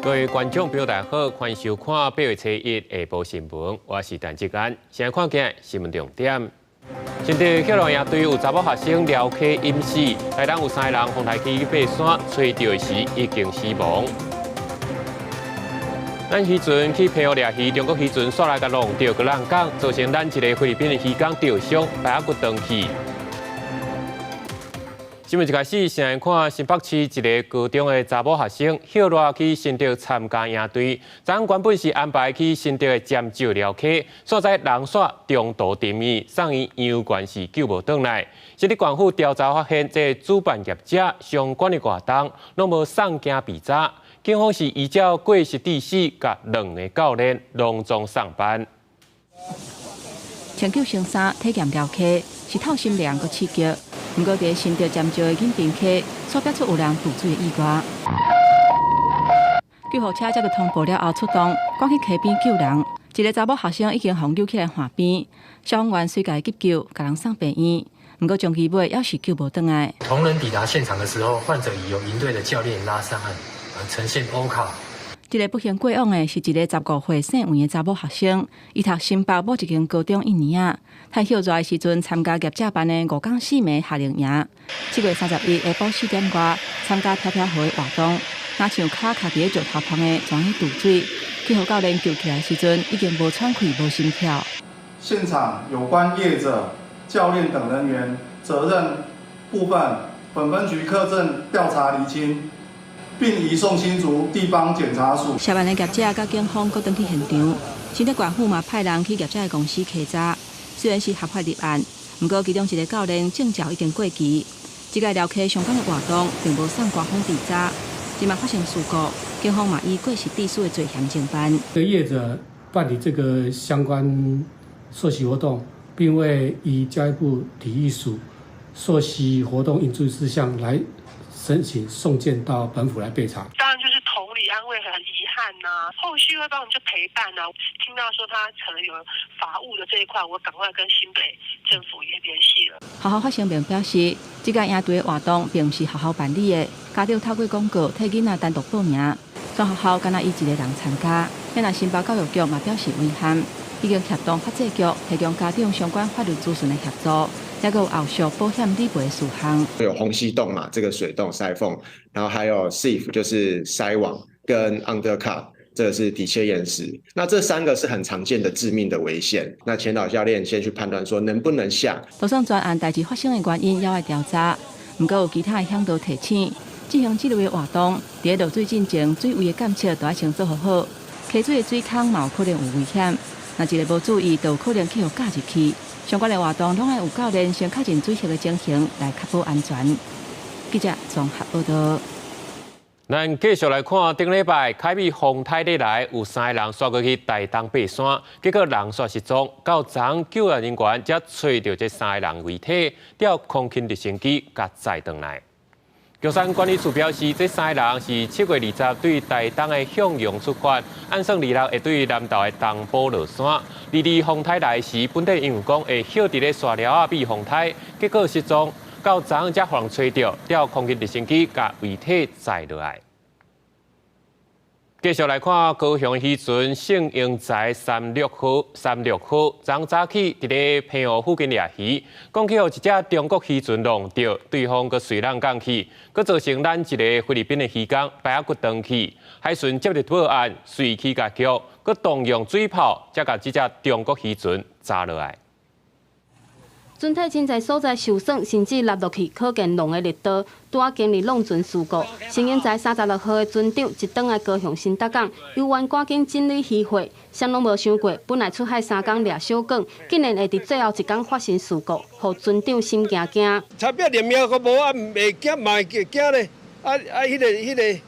各位觀眾朋友，大家好，歡迎收看8月初一下晡新聞，我是陳志安。先來看今日新聞重點。新竹雪浪營隊有查某學生寮溪淹死，台東有三个人風颱去爬山，揣著時已經死亡。咱漁船去澎湖掠魚，中國漁船煞來共弄著，閣亂講，造成咱一个菲律賓的漁工著傷，白仔骨斷去。新聞一開始，先來看新北市一个高中的查某學生，歇熱去新竹參加營隊。昨昏原本是安排去新竹的尖石寮溪，煞在人煞中途沉去，送醫猶原是救無轉來。新竹縣府調查發現，這個主辦業者相關的活動攏無送檢備查，警方是依照過失致死佮兩个教練攏總送辦。穿救生衫體驗寮溪，是透心涼閣刺激。毋過，佇新竹尖石的錦屏溪，煞拍出有人墮水的意外。救護車接到通報了後出動，趕去溪邊救人。一个查某學生已經予扭起來岸邊，消防員隨共急救，共人送病院。毋過，終其尾猶是救無轉來。同仁抵達現場的時候，患者已由營隊的教練拉上岸，呈現OHCA。這个不幸過往的是一个15歲姓黃的查某學生，伊讀新北某一間高中一年仔，太歇熱的時陣參加業者辦的五工四暝夏令營。7月31下晡4點外參加飄飄河的活動，若像跤卡佇咧石頭旁的，怎去墮水？去予教練救起來時陣，已經無喘氣、無心跳。現場有關業者、教練等人員責任部分，本分局課正調查釐清，並移送新竹地方檢察署。涉案的業者佮警方閣轉去現場，新竹縣府嘛派人去業者的公司稽查。雖然是合法立案，毋過其中一个教練證照已經過期。這个寮溪相關的活動並無送官方備查，這馬發生事故，警方嘛以過失致死的罪嫌偵辦。這個業者辦理這個相關溯溪活動，並未依教育部體育署溯溪活動應注意事項來申請送件到本府來備查。當然就是同理安慰，很遺憾吶、啊，後續會幫我們就陪伴啊。聽到說他可能有法務的這一塊，我趕快跟新北政府也聯繫了。學校發聲明表示，這個營隊的活動並毋是學校辦理的，家長透過廣告替囡仔單獨報名，全學校干焦伊一個人參加。若新北教育局嘛表示遺憾，已經協同法制局提供家長相關法律諮詢的協助。抑閣有後續保險理賠事項。有虹吸洞嘛，這個水洞塞縫，然後還有 sieve 就是篩網跟 undercut，這個是底切岩石。那這三個是很常見的致命的危險。那潛導教練先去判斷說能不能下。就算全案代誌發生的原因，猶愛調查。毋過有其他的嚮導提醒，進行這類的活動，佇咧落水進前，水位的監測都愛先做予好。溪水的水空嘛有可能有危險，若一个無注意，就有可能去予咬入去。相關的活動攏愛有教練先確認水域的情形，來確保安全。記者綜合報道。咱繼續來看，頂禮拜凱美風颱咧來，有三个人煞閣去台東爬山，結果人煞失蹤。到昨昏救援人員才揣著這三个人遺體，調空勤直升機共載轉來。玉山管理處表示，這三个人是7月20對台東的向陽出發，按算26會對南投的東埔落山。二二風颱來時，本底因為講會歇佇咧沙寮仔避風颱，結果失蹤。到昨昏才予人揣著，調空勤直升機共遺體載落來。繼續來看高雄漁船聖英才36號，36號，昨早起佇咧澎湖附近掠魚，講去予一隻中國漁船弄著，對方閣隨人講去，閣造成咱一个菲律賓的漁工白仔骨斷去。海巡接入報案，隨去共救，閣動用水炮，才共這隻中國漁船抓落來。船體真濟所在受損，甚至落落去，可見浪的力道。拄仔經歷弄船事故，聖英才36號的船長一轉來高雄新竹港，猶原趕緊整理漁貨，啥攏無想過，本來出海3工掠小卷，竟然會佇最後一工發生事故，予船長心驚驚。差別連命閣無啊，袂驚嘛會驚咧。啊啊！彼个、彼个、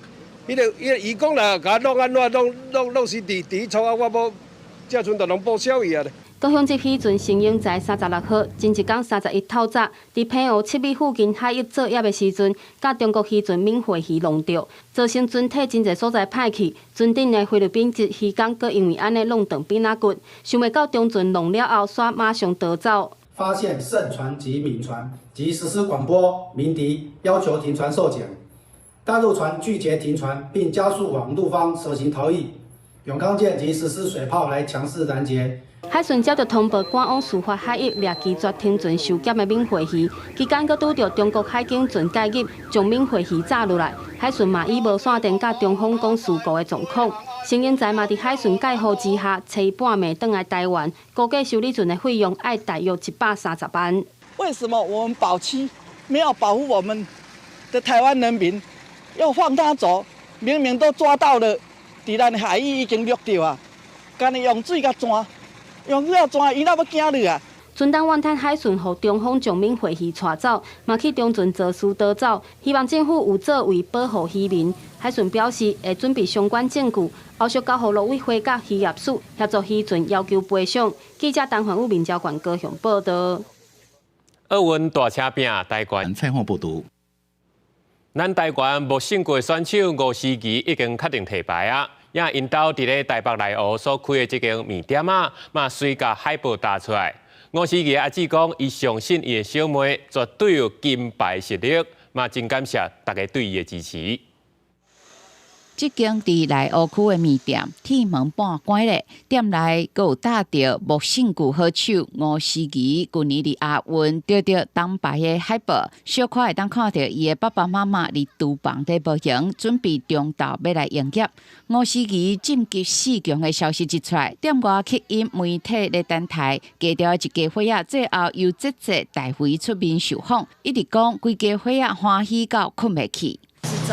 彼个、彼个漁工若共弄按怎弄弄弄是佇佇厝啊，我無這陣就攏報銷去啊咧。高雄籍漁船聖英才36號，前一工31透早，佇澎湖七米附近海域作業的時陣，佮中國漁船敏慧魚弄著，造成船體真濟所在歹去。船頂的菲律賓籍漁工閣因為按呢弄斷頸仔骨，想袂到中船弄了後，煞馬上逃走。發現勝船及敏船，即實施廣播鳴笛，要求停船受檢。大陸船拒絕停船，並加速往陸方蛇行逃逸，永康艦即實施水炮來強勢攔截。海巡接到通報，趕往事發海域掠拒絕停船收檢的免血魚，期間閣拄著中國海警船介入，將免血魚炸落來。海巡嘛以無線電佮中方講事故的狀況。陳英才嘛佇海巡蓋護之下，揣半暝轉來台灣，估計修理船的費用愛大約130萬。為什麼我們保區沒有保護我們的台灣人民，要放他走？明明都抓到了，佇咱海域已經掠著啊，干焦用水共鑽，用水共鑽，伊若欲驚你啊？船東怨嘆海巡予中方將免血魚帶走，嘛去中船坐私逃走，希望政府有作為保護漁民。海巡表示會準備相關證據，後續交予陸委會佮漁業署協助漁船要求賠償。記者陳煥宇、民交館高雄報道。奧運大車拼台灣採訪報導。咱台灣無勝過選手吳詩儀已經確定提牌啊！也𪜶兜佇咧台北內湖所開的這間麵店啊，嘛隨共海報打出來。吳詩儀阿姊講，伊相信伊的小妹絕對有金牌實力，嘛真感謝大家對伊的支持。這間佇內湖區的麵店，鐵門半關咧，店內閣有貼著無勝舊好手吳詩儀，舊年佇亞運得著銅牌的海報，小可會當看著伊的爸爸媽媽佇廚房咧無閒，準備中晝欲來營業。吳詩儀晉級四強的消息一出來，店外吸引媒體咧等待，低調的一家伙仔，最後由姐姐代為出面受訪，一直講規家伙仔歡喜到睏袂去。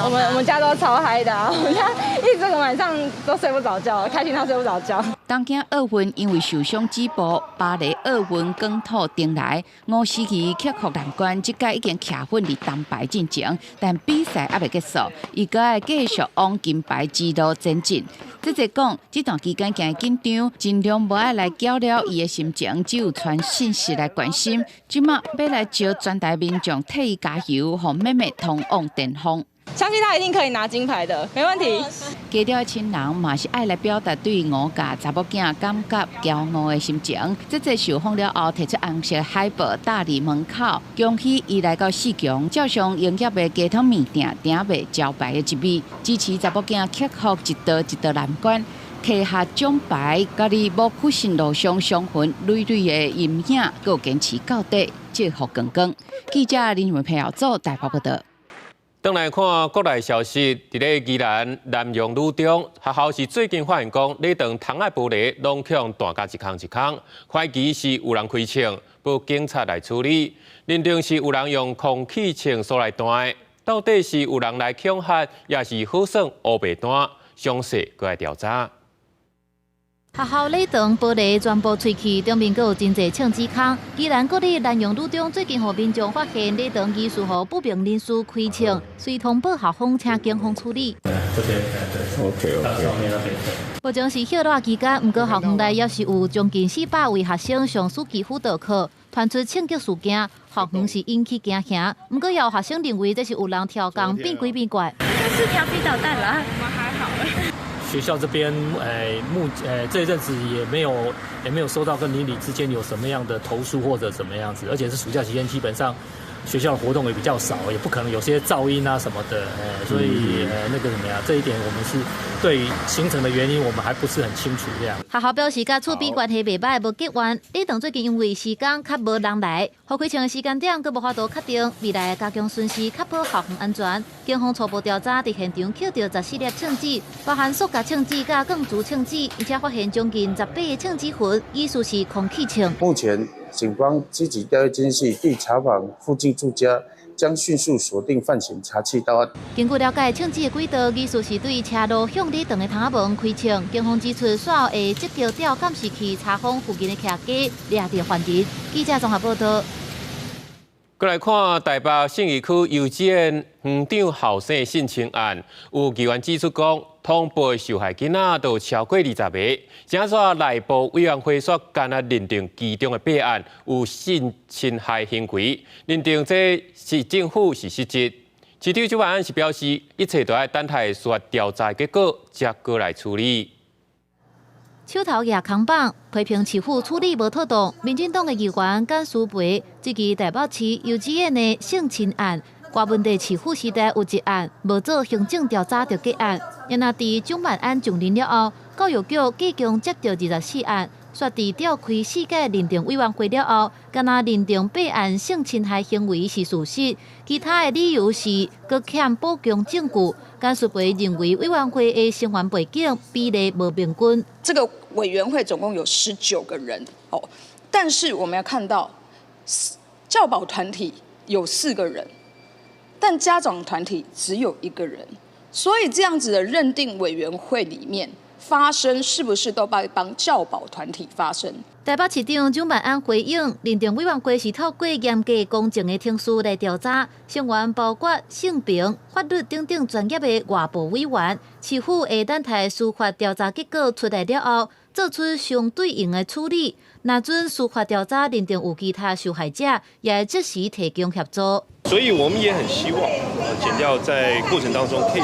我們家都超嗨的，我們家一整個晚上都睡不著覺，開心到睡不著覺。東京奧運因為受傷止步，巴黎奧運捲土重來，吳詩儀克服難關，這屆已經徛穩佇銅牌進前，但比賽猶未結束，伊閣愛繼續往金牌之路前進。姐姐講，這段期間誠緊張，盡量無愛來攪擾伊的心情，只有傳訊息來關心。這馬欲來招全台民眾替伊加油，予妹妹通往巔峰。相信他一定可以拿金牌的，沒問題。低調的親人嘛是愛來表達對吳家查某囝感覺驕傲的心情。姐姐受訪了後，提出紅色海報貼佇門口，恭喜伊來到四強，照常營業的雞湯麵店鼎賣招牌的一味，支持查某囝克服一道一道難關，揢下獎牌，佮佇無復興路上傷痕累累的陰影，閣堅持到底，祝福光光。記者林文佩做台北報道。轉來看國內消息，佇咧宜蘭南陽女中學校是最近發現講，禮堂窗仔玻璃攏予人彈甲一空一空，懷疑是有人開槍，報警察來處理，認定是有人用空氣槍索來彈的，到底是有人來恐嚇，抑是好耍烏白彈？詳細閣來調查。學校禮堂玻璃全部碎去，頂面閣有真濟槍支空。宜蘭國立南陽女中最近予民眾發現禮堂疑似予不明人士開槍，遂通報校方請警方處理。 OK OK。目前是歇熱期間，毋過校園內猶是有將近400位學生上暑期輔導課，傳出槍擊事件，校方是引起驚嚇。毋過也有學生認為這是有人刁工變鬼變怪。這是調皮搗蛋啦，我們還好。學校這邊，這陣子也沒有收到跟鄰里之間有什麼樣的投訴或者怎麼樣子，而且是暑假期間，基本上學校的活動也比較少，也不可能有些噪音啊什麼的，所以那個怎麼樣，這一點我們是對形成的原因，我們還不是很清楚這樣。學校表示，佮厝邊關係袂䆀，無結怨。禮堂最近因為時間較無人來，予開槍的時間點閣無法度確定，未來加強巡視，確保校園安全。警方初步調查，佇現場抾著14粒槍支，包含塑膠槍支佮鋼珠槍支，而且發現將近18個槍支痕，疑似是空氣槍。目前警方積極調閱監視，並查訪附近住家，將迅速鎖定犯嫌，查緝到案。根據了解，槍支的軌道疑似是對車路向禮堂的窗仔門開槍。警方指出，隨後會積極調監視器查訪附近的徛家，掠著犯人。記者綜合報道。過來看台北信義區幼稚園園長後生性侵案，有議員指出講，通報受害囡仔都超過20個，這煞內部委員會煞干焦認定其中的八案有性侵害行為，認定這市政府是失職。市長蔣萬安是表示，一切都愛等待司法調查結果，才閣來處理。手頭攑扛棒，批評市府處理無妥當。民進黨的議員簡舒培，這起台北市幼稚園的性侵案，外問題市府時代有一案無做行政調查就結案，然後佇蔣萬安上任了後，教育局計共接著24案，煞佇召開四屆認定委員會了後，敢若認定八案性侵害行為是事實，其他的理由是閣欠補強證據。甘淑培認為委員會的成員背景比例無平均。這個委員會總共有19個人哦，但是我們要看到教保團體有四個人，但家長團體只有一個人，所以這樣子的認定委員會裡面發聲，是不是都幫幫教保團體發聲？台北市長蔣萬安回應，認定委員會是透過嚴格公正的程序來調查，成員包括性平、法律等等專業的外部委員。市府會等待司法調查結果出來了後，做出相對應的處理。若准司法調查認定有其他受害者，也會即時提供協助。所以我們也很希望，檢調在過程當中可以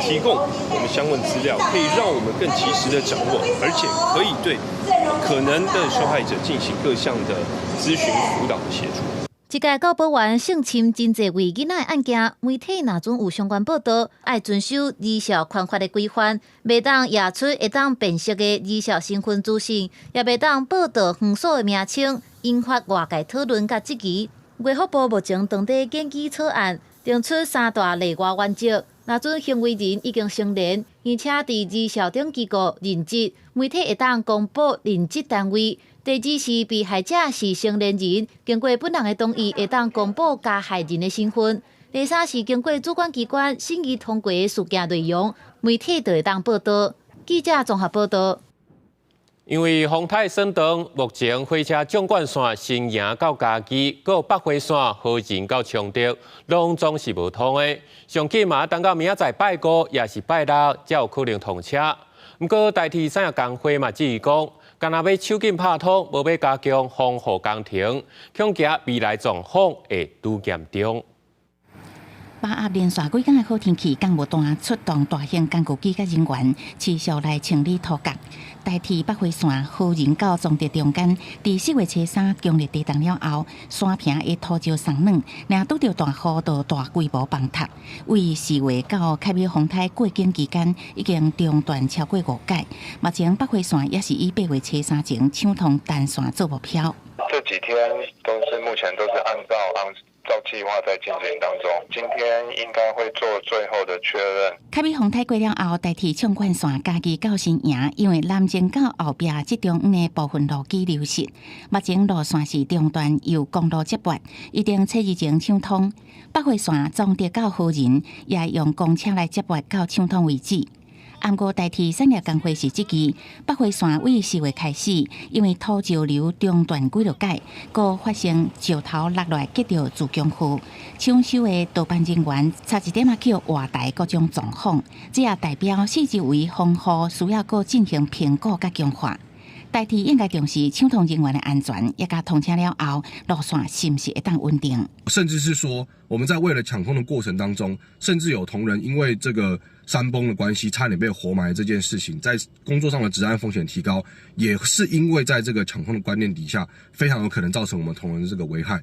提供我們相關資料，可以讓我們更及時的掌握，而且可以對可能的受害者進行各項的諮詢輔導的協助。這屆教保員性侵真濟位囡仔的案件，媒體若準有相關報導，愛遵守兒少權法的規範，袂當掖出會當辨識的兒少身份資訊，也袂當報導場所的名稱，引發外界討論佮質疑。衛福部目前正佇研擬草案，定出三大例外原則。若准行為人已經成年，而且佇兒少等機構任職，媒體會當公布任職單位。第二是被害者是成年人，經過本人的同意，會當公布加害人的身份。第三是經過主管機關審議通過的事件內容，媒體就會當報導。記者綜合報導。因為風颱算長，目前火車縱貫線新營到嘉義，閣有北回線和仁到彰德，攏總是無通的。上緊嘛等到明仔載拜五，抑是拜六，才有可能通車。毋過台鐵產業工會嘛質疑講，干焦欲手緊拍通，無欲加強防護工程，恐驚未來狀況會愈嚴重。八鴨連續幾工的好天氣，工務單出動大型工具機佮人員，持續來清理土角。台鐵北迴線和仁到彰德中間，佇4月初3強烈地動了後，山坪的土石鬆軟，若拄著大雨，就大規模崩塌。為4月到凱美風颱過境期間，已經中斷超過五擺。目前北迴線也是以8月初3前搶通單線做目標。這幾天都是目前都是按照計劃在進行當中，今天應該會做最後的確認。凱美風颱過了後，台鐵縱貫線嘉義到新營，因為南靖到後壁這中央的部分路基流失，目前路線是中斷，由公路接駁，一定初二前搶通。北迴線彰德到和仁，也用公車來接駁到搶通為止。毋過台鐵產業工會是質疑北迴線為4月開始，因為土石流中斷幾落擺，閣發生石頭落來擊著自強號，搶修的道班人員差一點仔去予活埋各種狀況，這也代表四周圍防護需要閣進行評估佮強化。台鐵應該重視搶通人員的安全，也佮通車了後，路線是毋是會當穩定？甚至是說，我們在為了搶通的過程當中，甚至有同仁因為這個山崩的關係，差點被活埋這件事情，在工作上的職安風險提高，也是因為在這個搶通的觀念底下，非常有可能造成我們同仁的這個危害。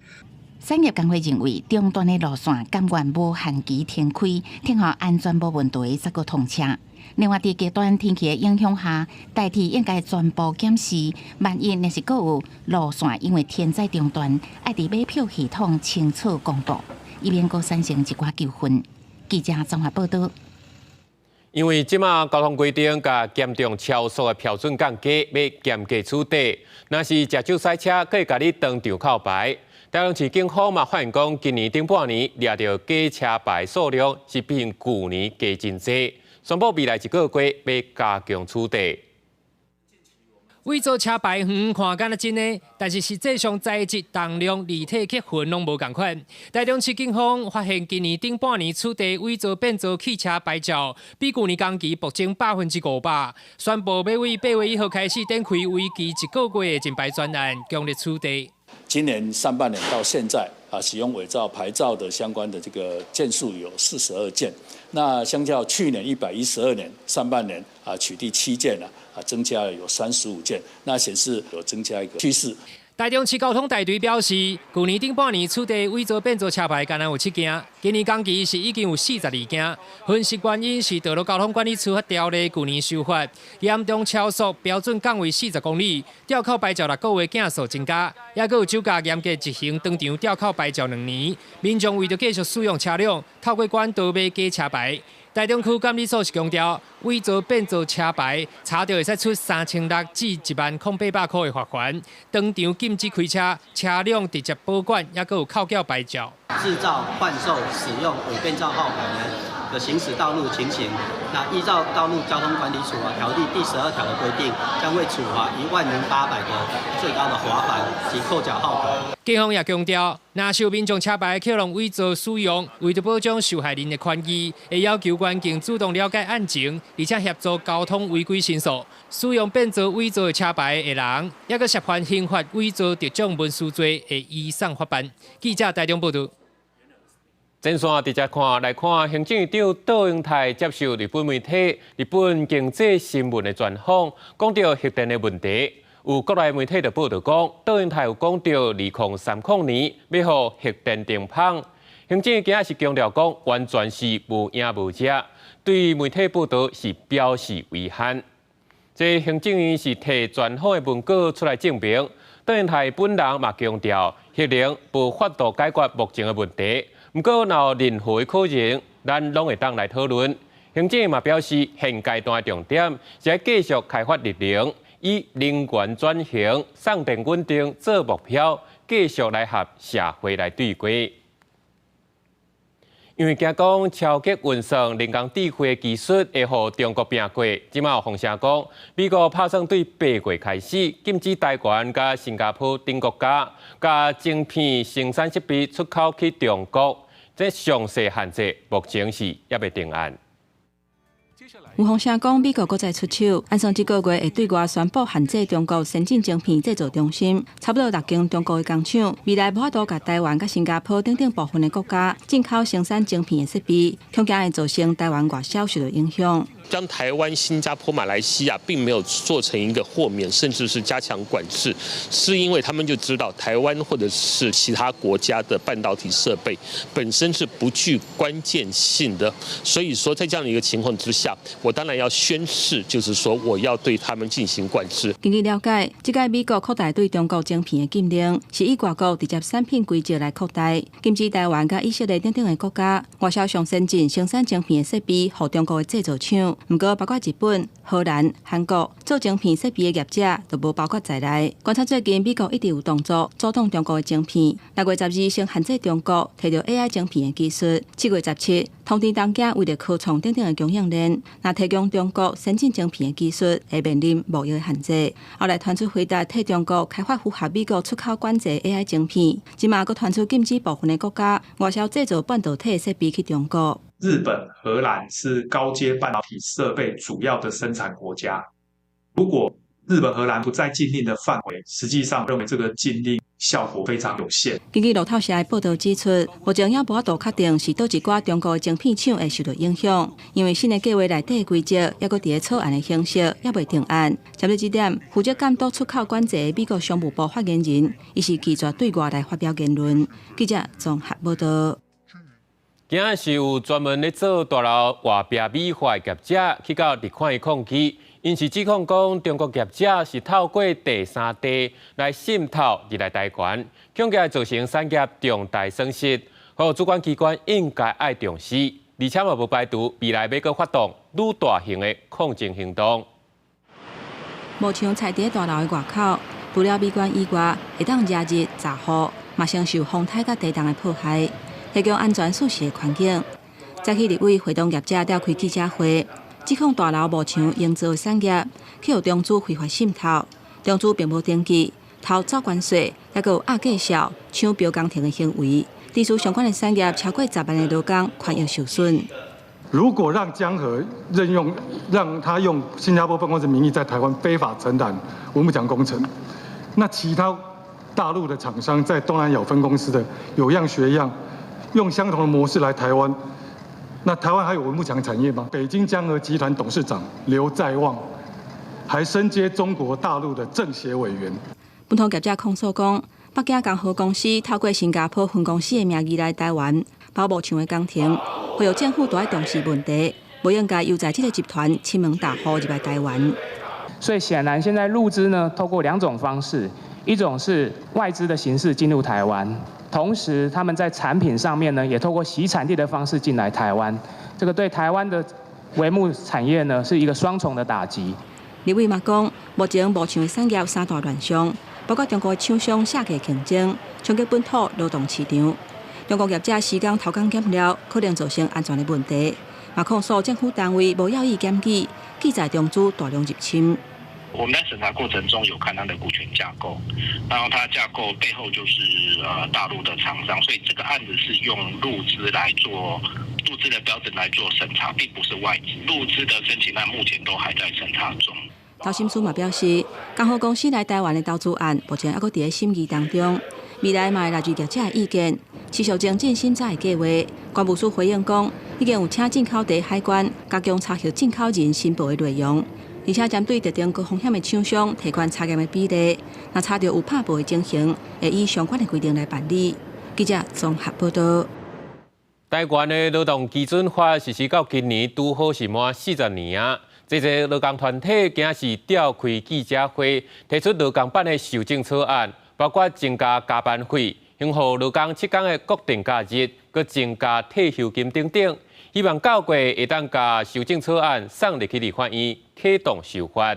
產業工會認為，中斷的路線甘願無限期停開，聽候安全無問題才閣通車。另外，佇極端天氣的影響下，台鐵應該全部檢視，萬一若是閣有路線因為天災中斷，愛佇買票系統清楚公布，以免閣產生一寡糾紛。記者綜合報導。因為這馬交通規定共嚴重超速的標準降低，欲嚴格處罰。若是食酒駛車，閣會共你當場扣牌。台中市警方嘛發現講，今年頂半年掠著假車牌數量是比舊年加真濟，宣布未來一個月欲加強處罰。偽造車牌遠遠看敢若真的，但是實際上材質、重量、字體刻痕攏無仝款。台中市警方發現，今年頂半年取締偽造變造汽車牌照，比舊年同期暴增500%。宣布欲對8月1號開始展開為期一個月的禁牌專案，強力取締。今年上半年到現在啊，使用偽造牌照的相關的這個件數有42件，那相較去年112年上半年啊，取締7件了啊，增加了有35件，那顯示有增加一個趨勢。台中市交通大隊表示，舊年頂半年取締偽造變造車牌，干焦有7件，今年同期是已經有42件。分析原因是道路交通管理處法條例舊年修法，嚴重超速標準降為40公里，吊扣牌照6個月件數增加，抑閣有酒駕嚴格執行當場吊扣牌照2年。民眾為著繼續使用車輛，透過管道買假車牌。台中區監理所是強調，偽造變造車牌查著會使處3600至10萬零800箍的罰鍰，當場禁止開車，車輛直接保管，抑閣有扣繳牌照。製造、販售、使用偽變造號牌呢的行駛道路情形，那依照《道路交通管理處罰條例》第12條的規定，將會處罰10,800的最高的罰款及扣繳號牌。警方也強調，若是有民眾車牌予人偽造使用，為著保障受害人的權益，會要求員警主動了解案情，而且協助交通違規申訴。使用變造偽造的車牌的人，抑閣涉犯刑法偽造特種文書罪，會移送法辦。記者台中報導。前線直接看來看，行政院長卓榮泰接受日本媒體、日本經濟新聞的專訪，講著核電的問題。有國內媒體就報導講，卓榮泰有講著2030年欲予核電停麭。行政院今仔是強調講，完全是無影無跡，對媒體報導是表示遺憾。這行政院是提專訪的文稿出來證明，卓榮泰本人嘛強調，核能無法度解決目前的問題。毋過，若有任何的可能，咱攏會當來討論。行政院嘛表示，現階段的重點是愛繼續開發綠能，以能源轉型、送電穩定做目標，繼續來和社會來對話。因為驚講超級運算人工智慧的技術會予中國拚過，這馬有風聲講，美國拍算對8月開始禁止台灣佮新加坡等國家，共晶片生產設備出口去中國。這詳細限制目前是猶未定案。有風聲講，美國閣再出手，按算這個月會對外宣布限制中國先進晶片製造中心，差不多六間中國的工廠，未來無法度共台灣佮新加坡等等部分的國家進口生產晶片的設備，恐驚會造成台灣外銷受到影響。將台灣、新加坡、馬來西亞並沒有做成一個豁免，甚至是加強管制，是因為他們就知道台灣或者是其他國家的半導體設備本身是不具關鍵性的，所以說在這樣的一個情況之下，我當然要宣示，就是說我要對他們進行管制。根據了解，這屆美國擴大對中國晶片的禁令，是以外國直接產品規則來擴大，禁止台灣佮以色列等等的國家外銷上先進生產晶片的設備予中國的製造廠。毋過，包括日本、荷蘭、韓國做晶片設備的業者都無包括在內。觀察最近，美國一直有動作阻擋中國的晶片。6月12先限制中國提著 AI 晶片的技術。7月17，通知東京為著科創等等的供應鏈，若提供中國先進晶片的技術，會面臨貿易的限制。後來傳出輝達替中國開發符合美國出口管制 AI 晶片，這馬閣傳出禁止部分的國家外銷製造半導體的設備去中國。日本、荷蘭是高階半導體設備主要的生產國家。如果日本、荷蘭不在禁令的範圍，實際上認為這個禁令效果非常有限。根據路透社的報導指出，目前猶無法度確定是佗一寡中國的晶片廠會受到影響，因為新的計劃內底的規則猶閣佇咧草案的形式，猶未定案。針對這點，負責監督出口管制的美國商務部發言人，伊是拒絕對外來發表言論。記者綜合報導。今仔是有專門咧做大樓外壁美化的業者去到日本抗議，𪜶是指控講中國業者是透過第三地來滲透入來台灣，恐驚造成產業重大損失，呼籲主管機關應該愛重視，而且嘛無排除未來欲閣發動愈大型的抗爭行動。無牆徛佇大樓的外口，除了美觀以外，會當遮日閘雨，嘛承受風颱佮地動的破壞。提供安全舒適的環境。早起立委會同業者召開記者會，指控大樓幕牆營造的產業去予中資非法滲透，中資並無登記，偷走關稅，抑閣有壓價數、搶標工程的行為，致使相關的產業超過10萬的勞工權益受損。如果讓江河任用，讓他用新加坡分公司名義在台灣非法承攬文武牆工程，那其他大陸的廠商在東南亞分公司的有樣學樣。用相同的模式來台灣，那台灣還有文幕牆產業嗎？北京江河集團董事長劉在旺，還身兼中國大陸的政協委員。本土業者控訴講，北京江河公司透過新加坡分公司的名義來台灣包幕牆的工程，呼籲政府著愛重視問題，無應該由在這个集團侵門踏戶入來台灣。所以顯然，現在陸資呢，透過兩種方式，一種是外資的形式進入台灣，同時他們在產品上面呢，也透過洗產地的方式進來台灣，這個對台灣的帷幕產業呢，是一個雙重的打擊。立委嘛講，目前幕牆的產業三大亂象，包括中國廠商下價競爭，衝擊本土勞動市場；中國業者施工偷工減料，可能造成安全的問題。嘛控訴政府單位無要意檢舉，記載中資大量入侵。我們在審查過程中有看它的股權架構，然後它架構背後就是大陸的廠商，所以這個案子是用陸資來做陸資的標準來做審查，並不是外資。陸資的申請案目前都還在審查中。陶心書嘛表示，江河公司來台灣的投資案目前猶閣佇咧審議當中，未來嘛會納入業者的意見，持續精進審查的計劃。關務署回應講，已經有請進口地海關加強查核進口人申報的內容，而且針對特定高風險的廠商提懸查驗的比例，若查著有拍報的情形，會依相關的規定來辦理。記者綜合報道。台灣的勞動基準法實施到今年拄好是滿40年啊！這個勞工團體今是召開記者會，提出勞工版的修正草案，包括增加加班費、恢復勞工7工的國定假日，閣增加退休金等等。希望九月會當共修正草案送入去立法院啟動修法。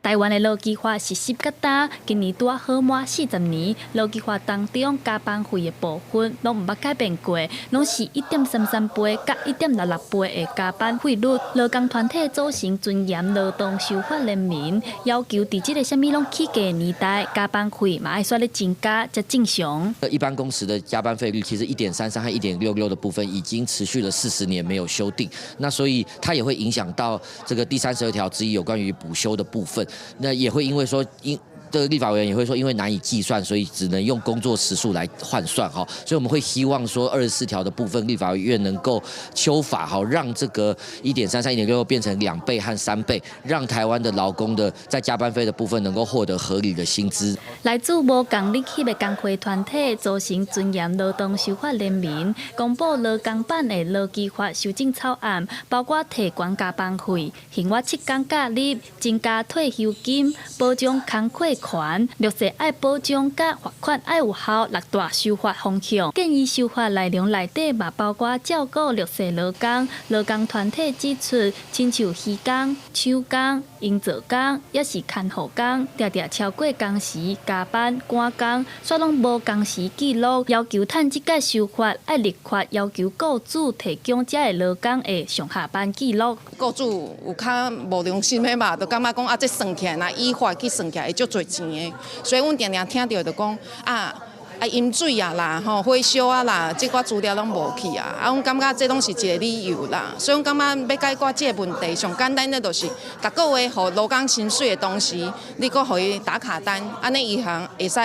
台灣的勞基法實施到今，今年拄好滿40年。勞基法當中加班費的部分攏毋捌改變過，攏是1.33倍佮1.66倍的加班費率。勞工團體組成尊嚴勞動修法聯盟，要求佇這个啥物攏起價的年代，加班費嘛愛煞咧增加才正常。一般工時的加班費率其實1.33和1.66的部分已經持續了40年沒有修訂，那所以它也會影響到這個第32條之一有關於補休的部分。那也會因為說，因這個立法委員也會說，因為難以計算，所以只能用工作時數來換算哈。所以我們會希望說，24條的部分，立法院能夠修法哈，讓這個1.33、1.66變成2倍和3倍，讓台灣的勞工的在加班費的部分能夠獲得合理的薪資。來自無仝日起的工會團體組成尊嚴勞動修法聯盟，公布勞工版的勞基法修正草案，包括提懸加班費、還我7工假日、增加退休金、保障工課權、弱勢愛保障佮罰款愛有效六大修法方向。建議修法內容內底嘛，包括照顧弱勢勞工。勞工團體指出，親像漁工、手工、營造工，抑是看護工，定定超過工時加班趕工，煞攏無工時記錄，要求趁這屆修法愛立法，要求雇主提供這个勞工的上下班記錄。雇主有較無良心的嘛，就感覺講啊，這算起來，若依法去算起來會足濟錢的，所以阮定定聽著就講啊。啊，飲水啊啦，吼，火燒啊啦，這寡資料攏無去啊，啊，阮感覺這攏是一個理由啦，所以阮感覺欲解決這个問題，上簡單的就是，逐个月予勞工薪水的同時，你閣予伊打卡單，按呢伊通會使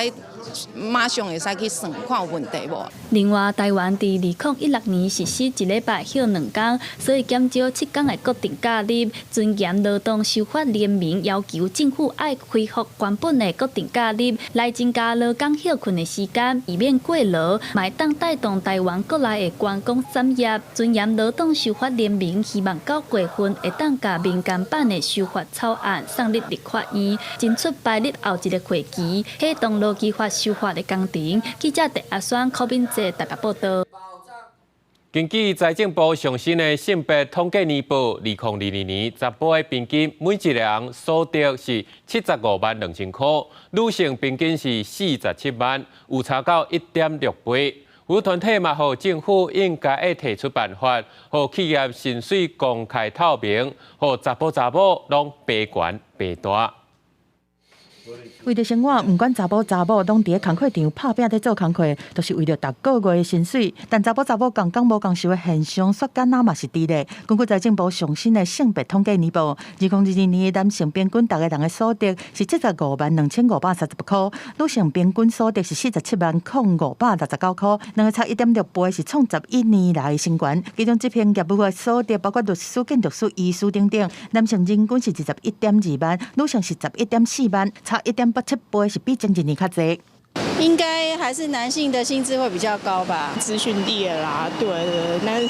馬上會使去算，看有問題無。另外，台灣佇2016年實施一禮拜歇2工，所以減少7工的國定假日。尊嚴勞動修法聯盟要求政府愛恢復原本的國定假日，來增加勞工歇睏的時間，以免過勞，嘛會當帶動台灣國內的觀光產業。尊嚴勞動修法聯盟希望9月份會當共民間版的修法草案送入立法院，爭取拜日後一个會期啟動勞基法修法的工程。記者鄭阿雙、柯敏哲台北報道。根據財政部上新的性別統計年報，2022年查埔的平均每一个人所得是75萬2千塊，女性平均是47萬，有差到1.6倍。有團體嘛，呼政府應該愛提出辦法，予企業薪水公開透明，予查埔查某攏爬懸爬大。為著生活，毋管查埔查某，攏佇咧工課場拍拚佇做工課，都是為著逐个月的薪水。但查埔查某仝工無仝收的現象，煞敢若嘛是佇咧。根據財政部上新的性別統計年報，2022年男性平均逐个人的所得是75萬2538塊，女性平均所得是47萬0569塊，兩个差1.6倍，是創11年來新懸。其中執行業務的所得包括律師、建築師、醫師等等，男性人均是21.2萬，女性是11.4萬，差差1.87倍，是比前一年較濟。應該還是男性的薪資會比較高吧？資訊業啦，對對，那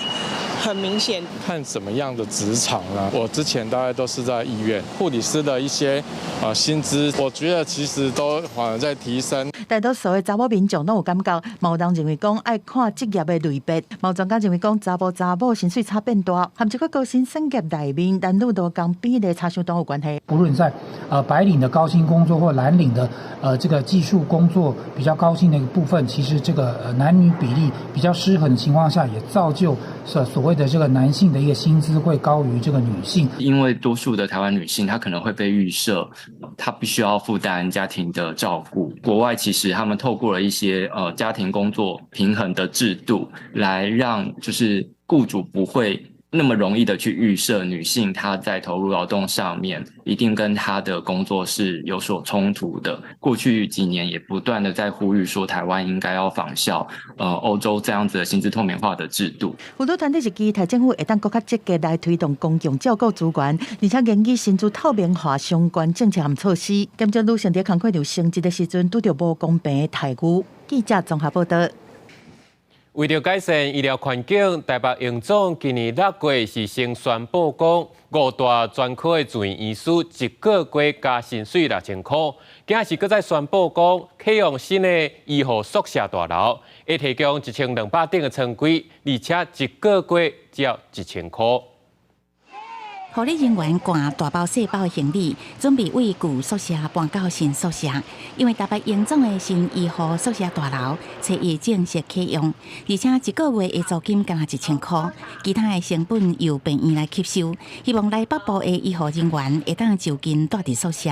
很明顯。看什麼樣的職場啦？我之前大概都是在醫院，護理師的一些薪資，我覺得其實都反而在提升。大多數的查某民眾攏有感覺，嘛有人認為講愛看職業的類別，嘛有專家認為講查埔查某薪水差變大，和這個高薪產業內面男女勞工比例差傷大有關係。不論在白領的高薪工作或藍領的這個技術工作比較高薪的一個部分，其實這個男女比例比較失衡的情況下，也造就所謂的這個男性的一個薪資會高於這個女性。因為多數的台灣女性，她可能會被預設，她必須要負擔家庭的照顧。國外其實他們透過了一些家庭工作平衡的制度，來讓就是僱主不會那麼容易的去預設女性她在投入勞動上面一定跟她的工作是有所衝突的。過去幾年也不斷的在呼籲說，台灣應該要仿效歐洲這樣子的薪資透明化的制度。婦女團體是期待政府會當閣較積極來推動公共照顧資源，而且研擬薪資透明化相關政策和措施，減少女性佇工課場升職的時陣拄著無公平的待遇。記者綜合報道。為著改善醫療環境，台北榮總今年6月是先宣布講，五大專科的住院醫師一個月加薪水6000箍。今仔日閣再宣布講，啟用新的醫護宿舍大樓，會提供1200頂的床位，而且一個月只要1000箍。護理人員攜大包細包的行李，準備為舊宿舍搬到新宿舍。因為台北榮總的新醫護宿舍大樓，初一正式啟用，而且一個月的租金干焦1000箍，其他的成本由病院來吸收。希望來北部的醫護人員會當就近蹛佇宿舍，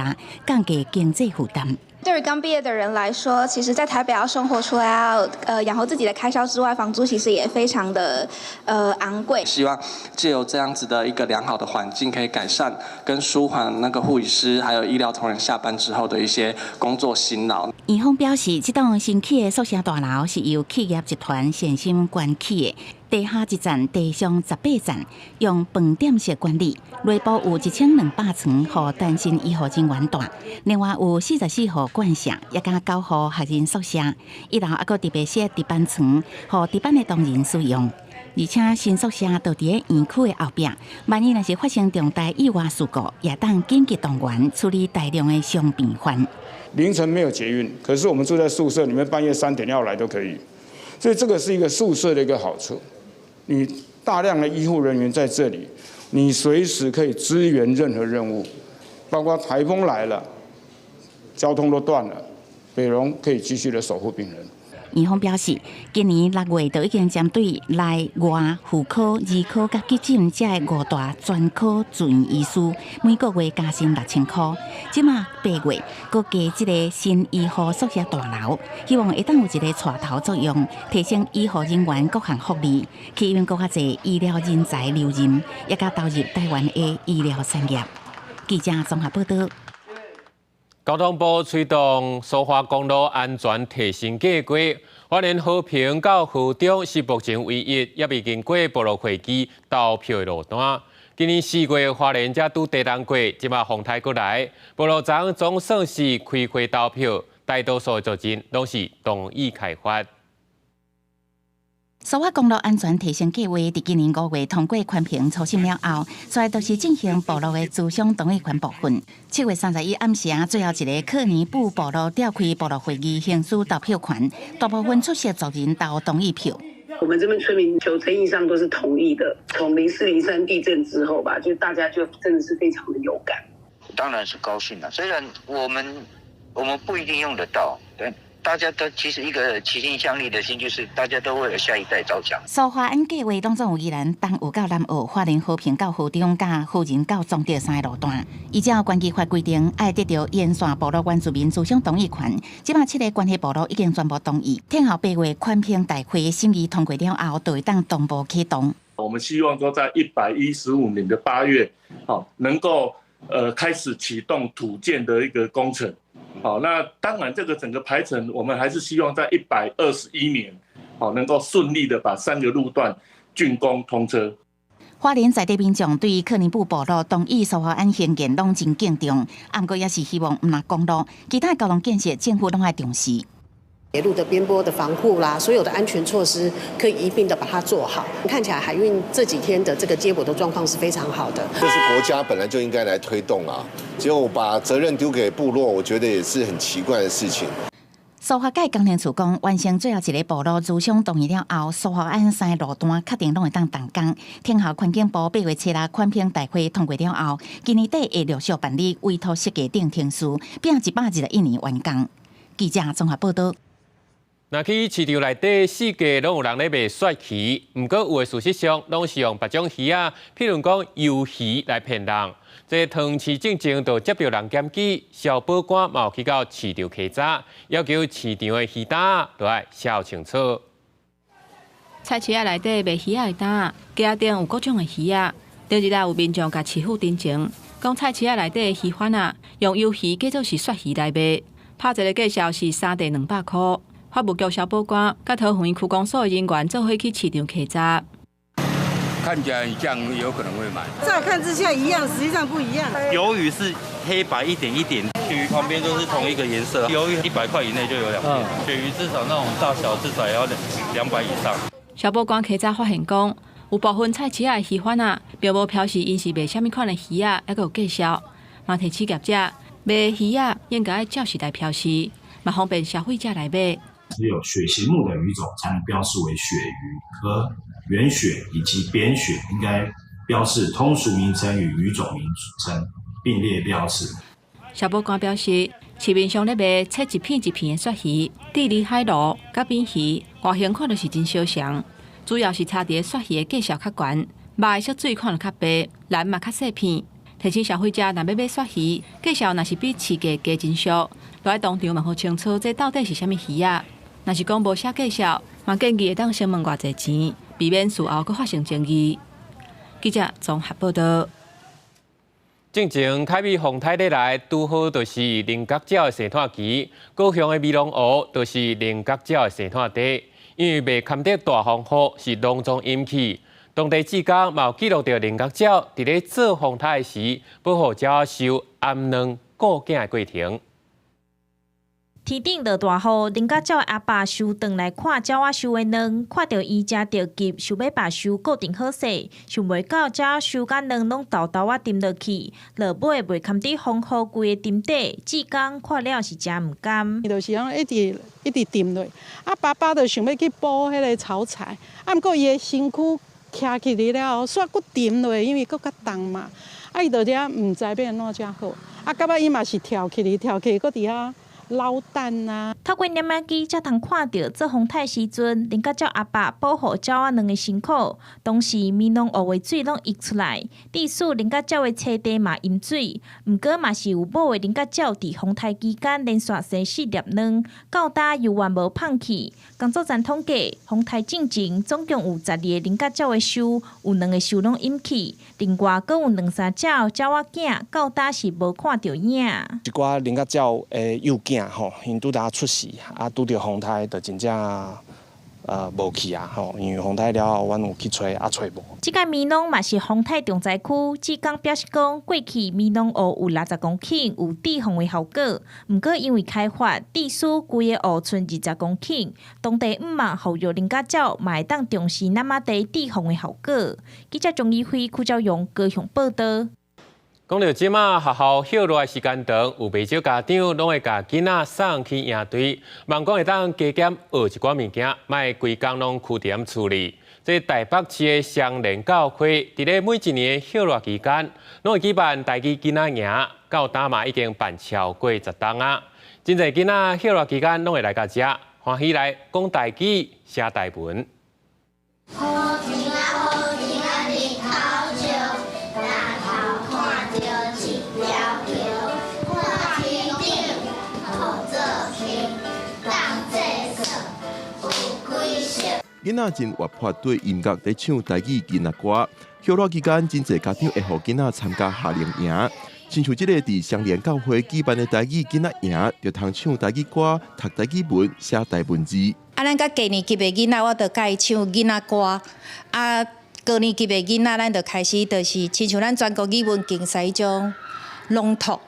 降低經濟負擔。對於剛畢業的人來說，其實，在台北要生活，除了要養活自己的開銷之外，房租其實也非常的昂貴。希望借由這樣子的一個良好的環境，可以改善跟舒緩那個護理師還有醫療同仁下班之後的一些工作辛勞。院方表示，這棟新起的宿舍大樓是由企業集團善心捐起的。地下一層、地上18層，用飯店式管理。內部有1200床，予單身醫護人員蹛。另外有44戶館舍，也佮9戶學生宿舍。一樓猶閣特別設值班床，予值班的同仁使用。而且新宿舍就佇咧園區的後壁，萬一若是發生重大意外事故，也當緊急動員處理大量的傷病患。凌晨沒有捷運，可是我們住在宿舍裡面，半夜3點要來都可以，所以這個是一個宿舍的一個好處。你大量的醫護人員在這裡，你隨時可以支援任何任務，包括颱風來了，交通都斷了，北榮可以繼續的守護病人。院方表示，今年6月就已經針對內外婦科、兒科佮急診這五大專科住院醫師，每個月加薪6000箍。這馬8月，閣加這个新醫護宿舍大樓，希望會當有一个帶頭作用，提升醫護人員各項福利，吸引閣較濟醫療人才留任，也佮投入台灣的醫療產業。記者綜合報道。交通部推動蘇花公路安全提升計劃，花蓮和平到河中是目前唯一猶未經過部落會議投票的路段。今年4月，花蓮才拄地動過，這馬風颱閣來，部落昨總算是開會投票，大多數的族人攏是同意開發。蘇花公路安全提升計劃佇今年5月通過環評初審了後，煞來就是進行部落的諮商同意權部分。7月31暗時，最後一个克尼布部落召開部落會議，行使投票權，大部分出席族人投同意票。我們這邊村民9成以上都是同意的。從04/03地震之後吧，就大家就真的是非常的有感。當然是高興啦，雖然我們不一定用得到，但大家都其實一個齊心向力的心，就是大家都為了下一代着想。蘇花安計劃當中有宜蘭東澳到南澳、花蓮和平到河中、佮好仁到彰德三个路段。依照關係法規定，愛得著沿線部落原住民諮商同意權。這馬七个關係部落已經全部同意。聽候8月環評大會審議通過了後，就會當同步啟動。我們希望說，在115年的8月，好能夠開始啟動土建的一個工程。好，那當然，這個整個排程，我們還是希望在121年，好能夠順利的把三個路段竣工通車。花蓮在地民眾對克林布部落同意蘇花安興建攏真敬重，毋過也是希望毋但公路，其他交通建設政府攏愛重視。鐵路的邊坡的防護啦，所有的安全措施可以一併的把它做好。看起來海運這幾天的這個接駁的狀況是非常好的。這是國家本來就應該來推動啊，結果把責任丟給部落，我覺得也是很奇怪的事情。蘇花改工程處講，完成最後一個部落諮商同意了後，蘇花安山路段確定攏會當動工。天候環境部8月7日環評大會通過了後，今年底會陸續辦理委託設計等程序，並121年完工。記者綜合報道。若去市場內底，四界攏有人咧賣鱈魚，毋過有的事實上攏是用別種魚仔，譬如講魷魚來騙人。這桃園市進前就接著人檢舉，消保官嘛有去到市場稽查，要求市場的魚擔都愛寫清楚。菜市仔內底賣魚仔的擔，架頂有各種的魚仔。頂日仔有民眾共市府陳情，講菜市仔內底的魚販仔，用魷魚假做是鱈魚來賣，拍一个介紹是三塊200箍。法務局消保官佮桃園區公所的人員做伙去市場稽查。看起來很像，有可能會買。乍看之下一樣，實際上不一樣。魷魚是黑白一點一點，鱈魚旁邊都是同一個顏色。魷魚100塊以內就有兩片，鱈魚至少那種大小至少要200以上。消保官稽查發現講，有部分菜市仔的魚販仔，並無標示𪜶是賣啥物款的魚仔，猶閣有介紹。嘛提醒業者賣魚仔應該愛照實來標示，嘛方便消費者來買。只有鱈形目的魚種才能標示為鱈魚，而圓鱈以及扁鱈應該標示通俗名稱與魚種名稱並列標示。消保官表示，市面上咧賣切一片一片的鱈魚、智利海鱸、佮扁魚，外形看著是真相像，主要是差佇鱈魚的介紹較懸，肉的色水看著較白，鱗嘛較細片。提醒消費者，若欲買鱈魚，介紹若是比市價低真俗，就愛當場問予清楚，這到底是啥物魚仔。若是講無寫介紹，嘛建議會當先問偌濟錢，避免事後閣發生爭議。記者綜合報道。進前凱美風颱咧來，拄好就是菱角鳥的生湠期。高雄的美濃湖就是菱角鳥的生湠地，因為袂堪得大風雨，是攏總淹去。當地志工嘛有記錄著菱角鳥佇咧做風颱時，保護鳥仔獸頷卵顧囝的過程。天頂落大雨，菱角鳥的阿爸收轉來看鳥仔獸的卵，看著伊誠著急，想欲把獸固定好勢，想袂到鳥仔獸佮卵攏沓沓仔沉落去，落尾袂堪得風雨，規个沉底，志工看了是誠毋甘。伊就是講一直一直沉落，啊爸爸就想欲去補彼个草柴，啊毋過伊的身軀徛起來了後，煞閣沉落，因為閣較重嘛，啊伊就遮毋知欲按怎才好，啊到尾伊嘛是跳起來，跳起來閣佇遐摎蛋啊！透過攝影機才通看著做風颱時陣，菱角鳥阿爸保護鳥仔卵的辛苦。當時美濃湖的水攏溢出來，致使菱角鳥的棲地嘛淹水。毋過嘛是有母的菱角鳥佇風颱期間連續生四粒卵，到今猶原無放棄。工作站統計，風颱進前總共有12個菱角鳥的獸，有兩個獸攏淹去。另外，閣有兩三隻鳥仔囝，到今是無看著影。一寡菱角鳥的幼囝吼，𪜶拄焦出世，啊，拄著風颱就真正無去啊吼，因為風颱了後，阮有去揣，啊揣無。這个美濃嘛是風颱重災區，志工表示講，過去美濃湖有60公頃有滯洪的效果，毋過因為開發，致使規个湖賰20公頃，當地毋嘛復育菱角鳥，嘛會當重視那瑪地滯洪的效果。記者鍾怡輝、柯昭勇高雄報道。講著這馬學校歇熱的時間長，有袂少家長攏會共囡仔送去營隊，望講會當加減學一寡物件，莫規工攏跍佇厝裡。這台北市的雙連教會，佇咧每一年歇熱期間，攏會舉辦台語囡仔營，到今嘛已經辦超過10冬啊！真濟囡仔歇熱期間攏會來到遮，歡喜來講台語、寫台文。好天啊，好天啊，日頭照，東頭看著一條橋，看天頂雨做天，當作耍有幾色。囡仔真活潑，對音樂咧唱台語囡仔歌。歇熱期間，真濟家長會予囡仔參加夏令營。親像這个佇雙連教會舉辦的台語囡仔營，就通唱台語歌、讀台語文、寫台文字。啊，咱較低年級的囡仔，我就教伊唱囡仔歌，啊，高年級的囡仔，咱就開始就是親像咱全國語文競賽彼種朗讀。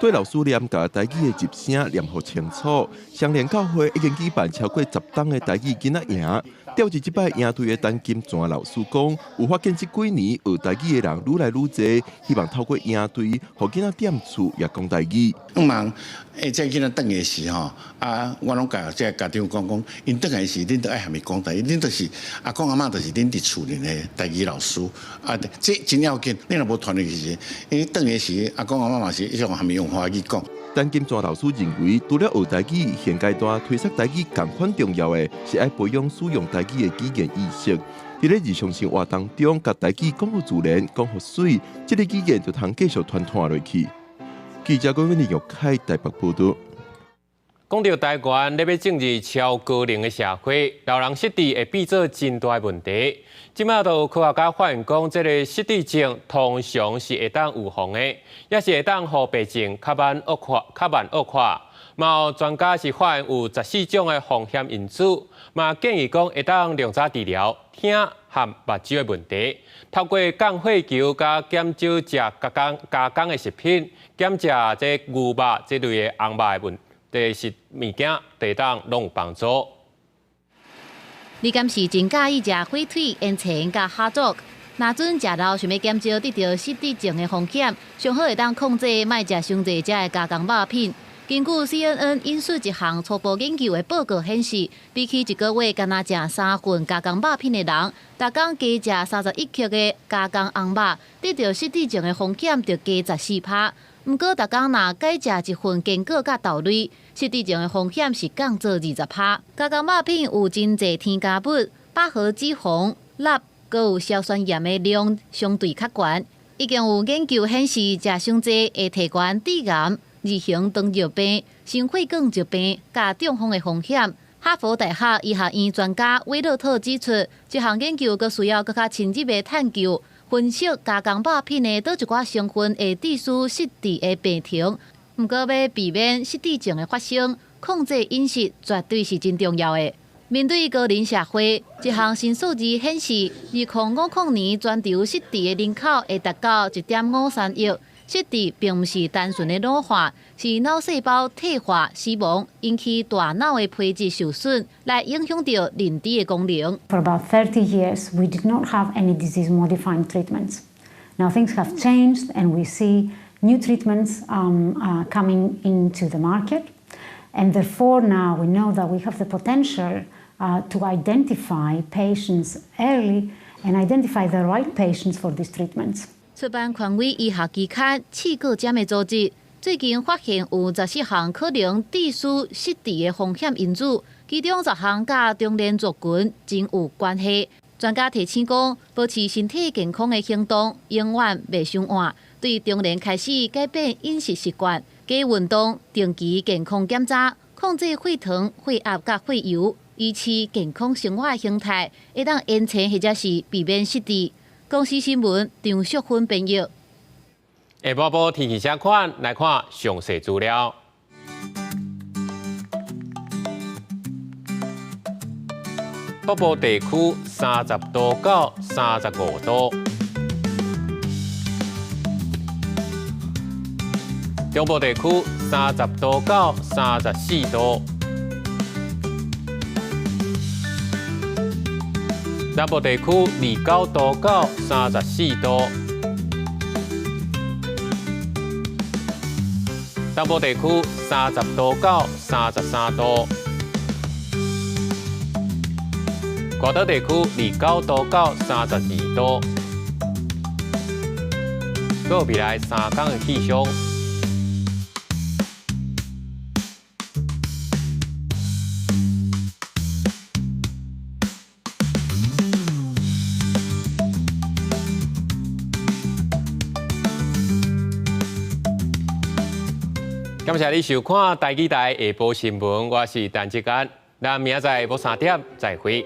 對老師念共台語的入聲念予清楚，雙連教會已經舉辦超過十冬的台語囡仔營。調職這擺營隊的陳金泉老師講，有發現這幾年學台語的人愈來愈濟，希望透過營隊，予囡仔踮厝也講台語。向望，這囡仔轉來時吼，啊，我攏共這家長講講，𪜶轉來時，恁都愛含伊講台語，恁就是阿公阿嬤，就是恁佇厝內的台語老師。啊，這真要緊，你若無傳落去時，𪜶轉來時，阿公阿嬤嘛是一樣含伊用華語講。陳金泉老師認為，除了學台語，現階段推廣台語仝款重要的是愛培養使用台語的語言意識。佇咧日常生活當中，共台語講予自然，講予媠，這个語言就通繼續傳傳落去。記者郭文玉凱台北報導。講到台灣咧欲進入超高齡的社會，老人失智會變做真大的問題。這馬就有科學家發現講，這个失智症通常是會當預防的，也是會當予病情較慢惡化、較慢惡化。嘛有專家是發現有十四種的風險因子，嘛建議講會當量早治療聽和目睭的問題，透過降血球佮減少食加工加工的食品，減食這牛肉這類的紅肉的問題是物件，會當攏有幫助。你敢是真佮意食火腿、煙腸佮蝦粥？若準食老想欲減少得著失智症的風險，上好會當控制莫食傷濟遮的加工肉品。根據 CNN 引述一項初步研究的報告顯示，比起一个月干焦食三份加工肉品的人，逐工加食31克的加工紅肉，得著失智症的風險就加14%。毋過，逐工若改食一份堅果佮豆類，失智症的風險是降做20%。加工肉品有真濟添加物，飽和脂肪、鈉，閣有硝酸鹽的量相對較懸。已經有研究顯示，食傷濟會提懸致癌、二型糖尿病、心血管疾病佮中風的風險。哈佛大學醫學院專家威洛特指出，這項研究閣需要閣較深入的探究。分析加工肉品的佗一寡成分會致使失智的病情，毋過欲避免失智症的發生，控制飲食絕對是真重要的。面對高齡社會，一項新數字顯示，2050年全球失智的人口會達到1.53億。失智並毋是單純的老化，是腦細胞退化、死亡，引起大腦的皮質受損，來影響著認知的功能。 For about 30 years, we did not have any disease-modifying treatments. Now things have changed, and we see new treatments coming into the market, and therefore now we know that we have the potential to identify patients early and identify the right patients for these treatments. 出版權威醫學期刊《刺胳針》的組織最近發現有十四項可能致使失智的風險因子，其中十項佮中年族群真有關係。專家提醒講，保持身體健康的行動永遠袂傷晚。對中年開始改變飲食習慣、加運動、定期健康檢查、控制血糖、血壓佮血油，維持健康生活形態，會當延遲或者是避免失智。公視新聞張淑芬編譯。下晡晡天氣啥款？來看詳細資料。北部地區30度到35度，中部地區30度到34度。南部地區29度到34度，東部地區30度到33度，外島地區29度到32度。閣有未來三工的氣象。感謝你收看台語台下晡新聞，我是陳志安，咱明仔載下晡3點再會。